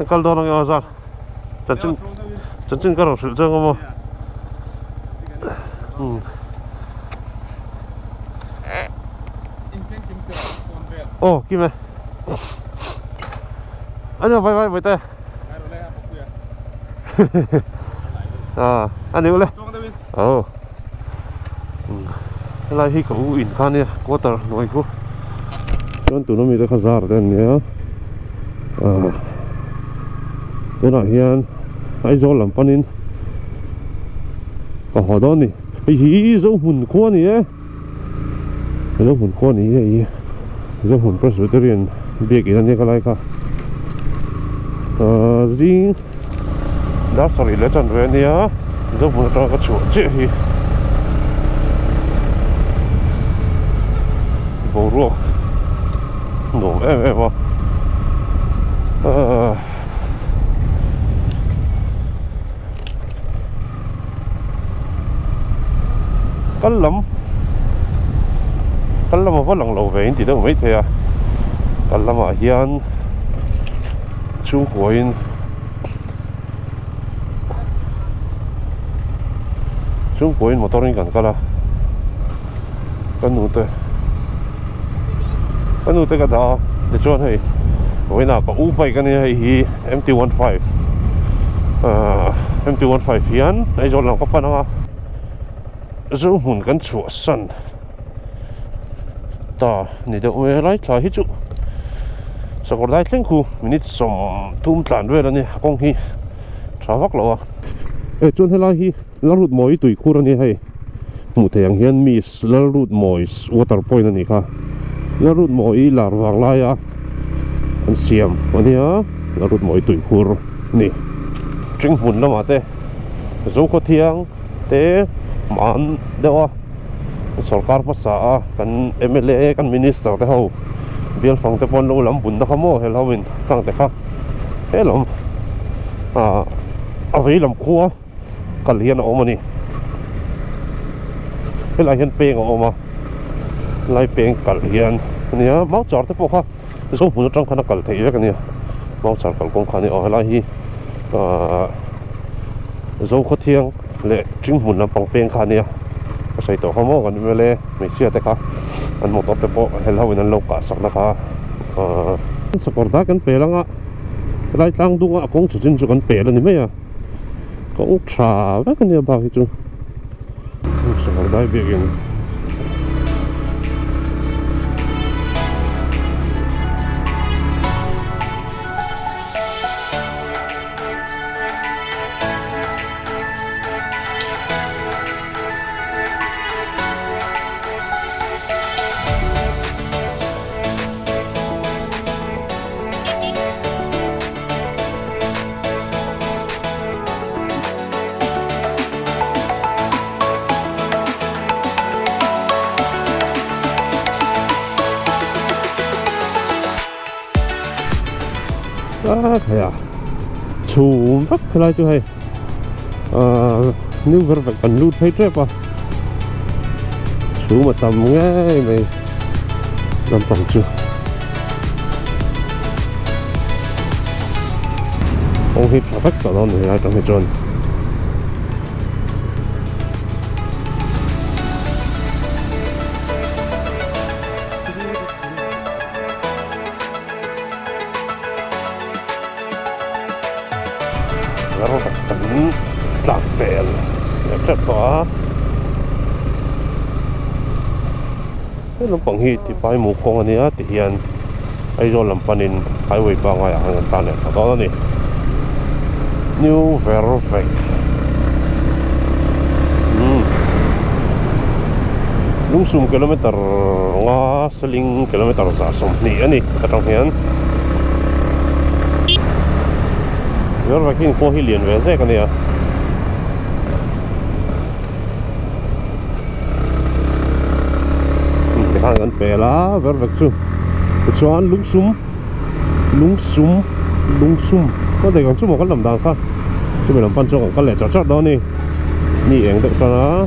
Kan kal dawn ange aw zar. Chanchin chanchin ka rawn hrilh chiang awm aw. Umm. Aw kim e. Ania bye bye bawihte. Ah ani ule. Aw. Helai hi ka u in kha ania quarter hnuai khu. Chuan tuna mite kha zar te an nia. Ah tunah hian Aizawl lam panin ka haw dawn a ni. Hei hi Zohmun khua a ni e. Zohmun khua a ni hi hei hi Zohmun Presbyterian biakin a nia ka lai kha. Ahh zing dar sarih leh chanve a nia Zohmun atanga ka chhuah chiah hi boruak nuam em em a ahh. Kal lam kal lam a va lang lo ve in ti deuh mai thei a kal lamah hian chhungkuain chhungkuain motor in kan kal a ka nu te ka nu te ka dah a tichuan hei vawiinah ka u bike a nia hei hi MT15 ahh MT15 hian Aizawl lam ka pan ang a zu hmun kan chhuahsan ta ni deuh mai a lai thla hi chu sakawr dai thleng khu minute 30 tlan vel a nia kawng hi tha vak lo a eh chuan helai hi Lalrutmawi tuikhur a nia hei hmuh theih ang hian miss Lalrutmawi's water point a nih kha Lalrutmawi lar vang laia an siam a nia Lalrutmawi tuikhur a ni ṭing hmun lamah te Zokhawthiang te hman deuh a sorkar hmasa a kan M L A kan minister te ho bial fang te pawh an lo lam bunna kha maw helho in khang te kha helam ah a vei lam khua. kal hian a awm a ni helaiah hian peng a awm a helai peng kal hian a nia mau char te pawh kha zo hmun atang khan a kal theih vek a nia mau char kal kawng kha a ni aw helai hi ahh zo khawthiang leh ṭing hmun lampang peng kha a nia ka sawi tawh kha maw kan M L A hmeichhia te kha an motor te pawh hel ho in an lo kah sak na kha ahh sakawr dai kan pel ang a helai tlang dung a a kawng chhe chin chu kan pel a ni mai a. Kawng tha vek a nia bak hi chu sangha dai biakin A khai a chhum vek helai chu hei ahh new ver vek an lut phei tep a chhum a tam ngei mai lampang chu. Kawng hi tha vek tawh dawn a ni helai atang hi chuan. Rawk kan tlak vel leh tep tawh a. He lampang hi tipai mu kawng a nia ti hian Aizawl lam panin highway pangaiah khan kan tan leh ta dawn a ni. New Vervek umm Lungsum kilometer nga Saling kilometer 120 a ni heta tang hian Vervek hi inkhua hi lian ve zek a nia. Tikhan kan pel a ver vek chu tichuan lungsum lungsum lungsum ka dek ang chu maw kan lam dan kha chumi lam pan chuan kan kal leh char char dawn a ni ni eng deuh tan a.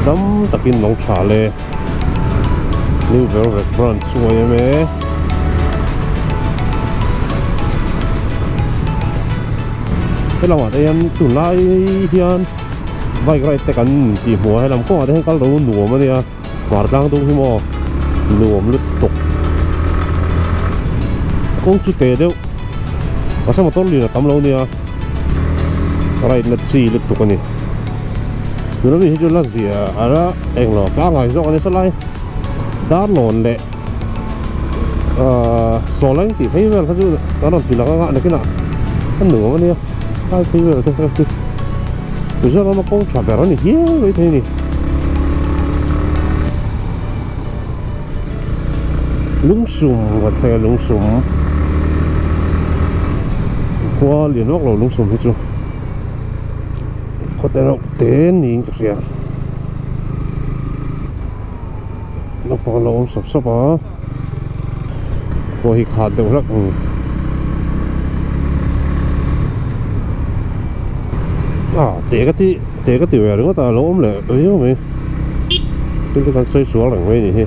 Dam takin lo tha le. New Velvet Branch yma. Helamah te hian tunlai hian bike ride te kan tih hmuh a helam kawngah te hian kal lo nuam a nia hmar tlang dum hi maw nuam lutuk kawng chu te deuh mahse motor lian a tam lo nia ride na chi lutuk a ni tuna mi hi chu la zia a la englo pangngai zawk a ni salai darlawn leh ahh sawleng tih phei vel kha chu kan rawn ti lang anga nakinah a nuam a nia lai phei vel te kha chu Mizoram a kawng tha ber a ni hial maithei a ni. Lungsum kan thleng a lungsum khua lian vak lo lungsum hi chu khaw te reuh te niin ka hria naupang an lo awm sawp sawp a khua hi khat deuh hlak ang ah teh ka tih teh ka ti ve ringawt a a lo awm leh viau mai thil te kan sawi sual reng mai a nih hi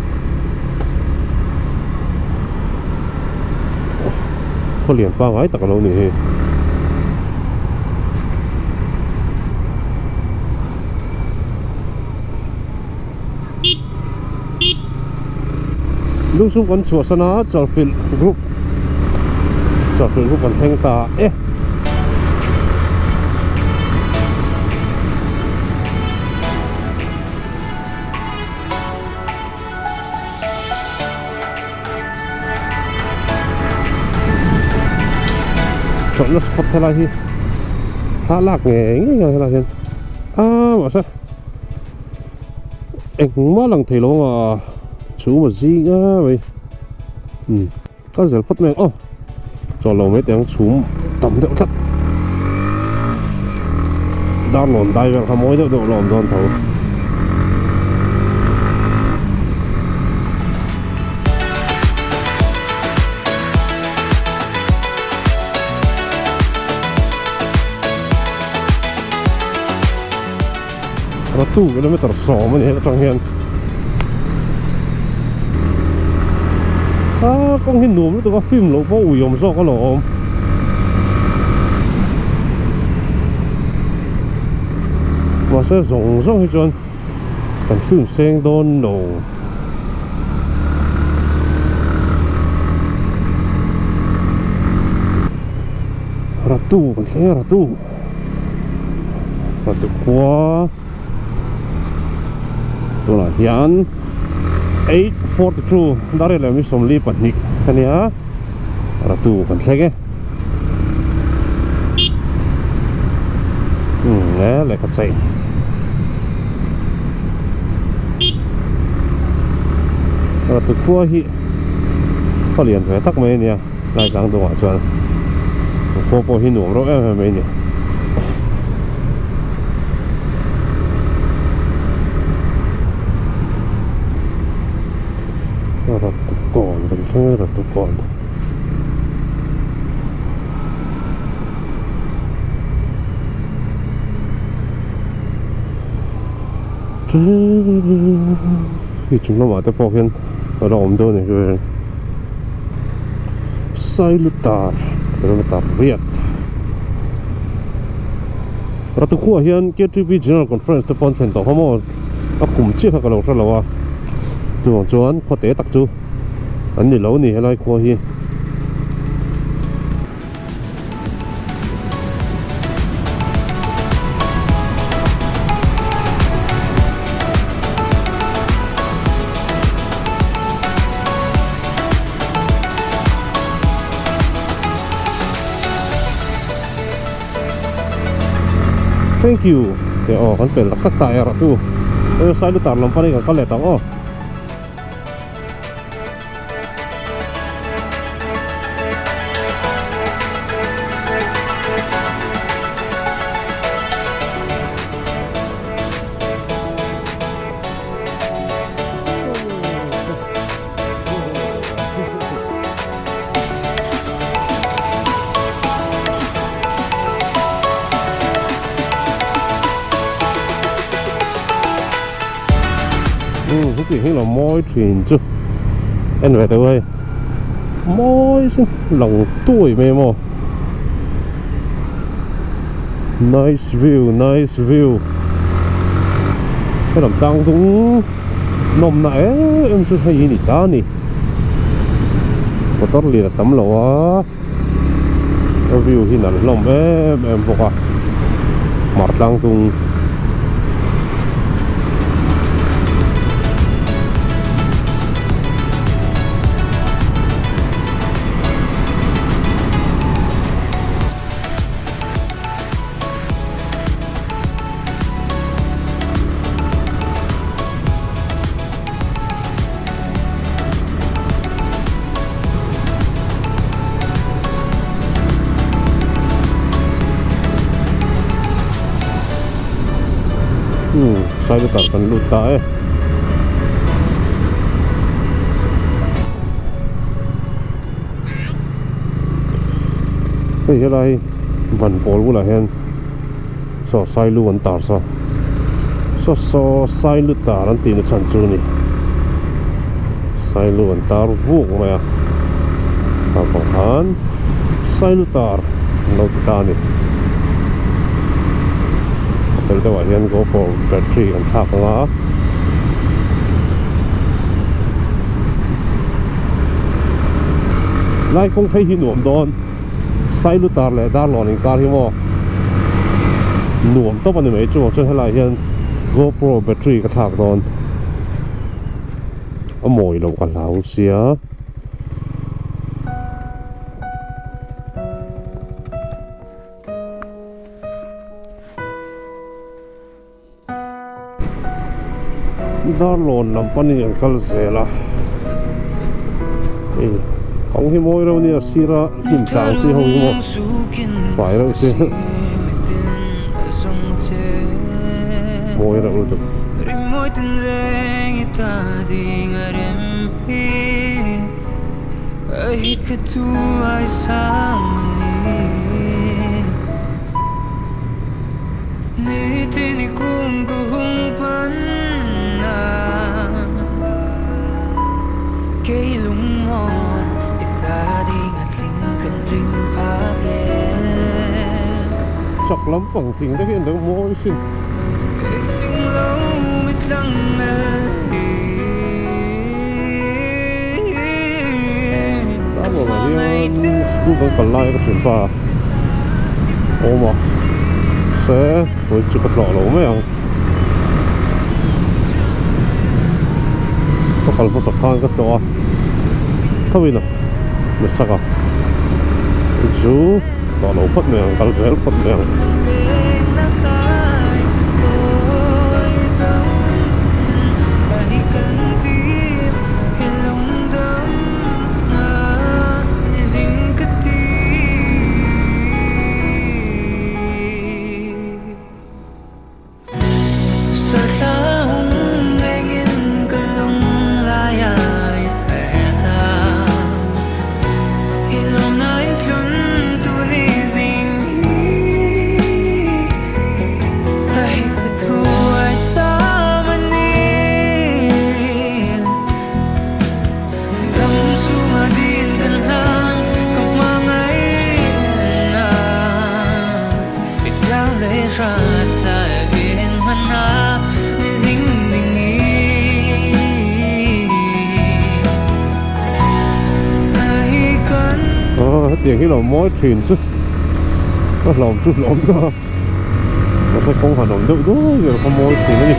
khaw lian pangngai tak a lo nih hi. Lungsum kan chhuahsan a Chalfilh group Chalfilh group kan thleng ta e. Chawlhna spot helai hi thla lak ngei ngei a helai hian aa mahse Engmah lang thei lo anga chhung a zing a mai umm kal zel phawt mai ang aw chaw lo mai teh ang chhum tam deuh tlat darlawn dai vel kha mawi deuh deuh a awm dawn tho. Ratu kilometer 10 a ni atang hian a kawng hi nuam lutuk a film loh pawh ui awm zawk a lo awm mahse zawng zawng hi chuan kan film seng dawn lo. Ratu kan thleng a ratu. Patikua tunah hian 8:42 dar leh mi 42 a nia ratu kan thleng e umm e lehkha chei ratu khua hi khaw lian ve tak mai a nia. Lai tlang dawngah chuan khua pawh hi nuam reuh em em mai a ni. Ratukawn kan thleng a Ratukawn. Hei chung lamah te pawh hian a la awm dawn a ni. Sailutar kilometer riat Ratukhua hian KTP General Conference te pawh an thlen tawh kha maw a kum chiah kha ka lo hre lo a chuvang chuan khaw te tak chu an ni lo a ni helai khua hi. Thank you te aw kan pel tak tak ta erawh tu Sailutar lam panin kan kal leh tak aw. Hetiang hi lo mawi thin chu en ve teuh hei mawi sin lang tuai mai maw nice view nice view helam tlang dung nawmna em em chu hei hi ni ta a ni motor lian a tam lo a. A view hi nalh hlawm em em bawk a hmar tlang tung Umm Sailutah kan lut ta e. Hei helai van pawl bulah hian saw Sailu an tar saw saw saw Sailu tar an tihna chhan chu a ni Sailu an tar vuk mai a tah pang khan Sailu tar an lo ti ta a ni a tel deuhah hian GoPro battery an thlak ang a. Lai kawng phei hi nuam dawn. Sailutar leh Darlawn inkar hi maw nuam tawp a ni mai chungah chuan helaiah hian GoPro battery ka thlak dawn a mawi loh ka hlau sia. Darlawn lam panin an kal zel a hei kawng hi mawi reuh ania sira hnim tlang chi ho hi maw fai reuh si mawi reuh lutuk. Chak lampang thing te hian lo mawi sin. Darlawnah hian school kan kal lai a ka thianpa awm a se vawi chu ka tlawh lo mai ang ka kal hmasa khan ka tlawh a tho in a na sak a chu tlawh lo phawt mai ang kal zel phawt mai ang. Hetiang hi lo mawi thin chu ka hlawm chu hlawm ta mahse kawng han awm deuh duai vel kha mawi thin a ni.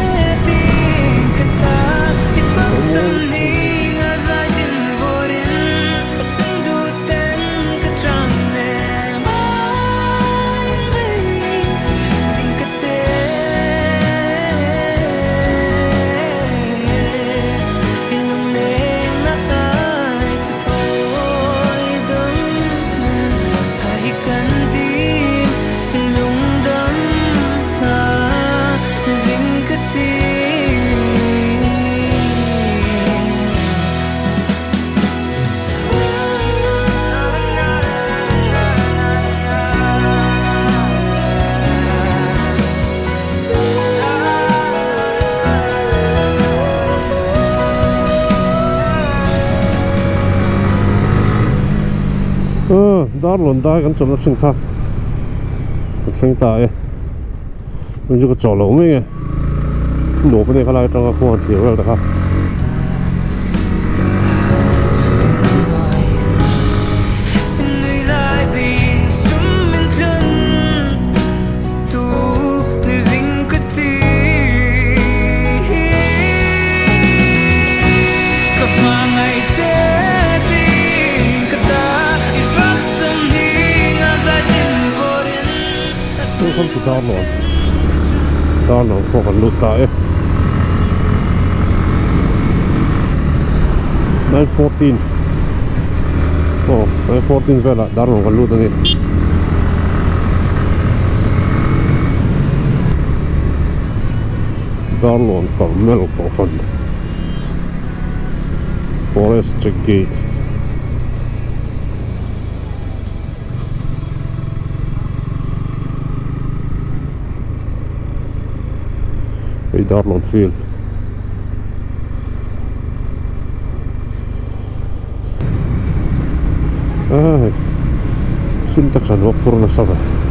Aw Darlawn dai kan chawlhna thin kha ka thleng ta e hei chu ka chawh loh mai nge nuam a nia khalai atanga khuan thlir vel te kha. Welcome to Darlawn Darlawn pawh kan lut ta e 9:14 aw 9:14 velah Darlawn kan lut a ni. Darlawn Carmel Kohhran Forest Check Gate Hei Darlawn Field Ai Sintex an vawk phur nasa ve.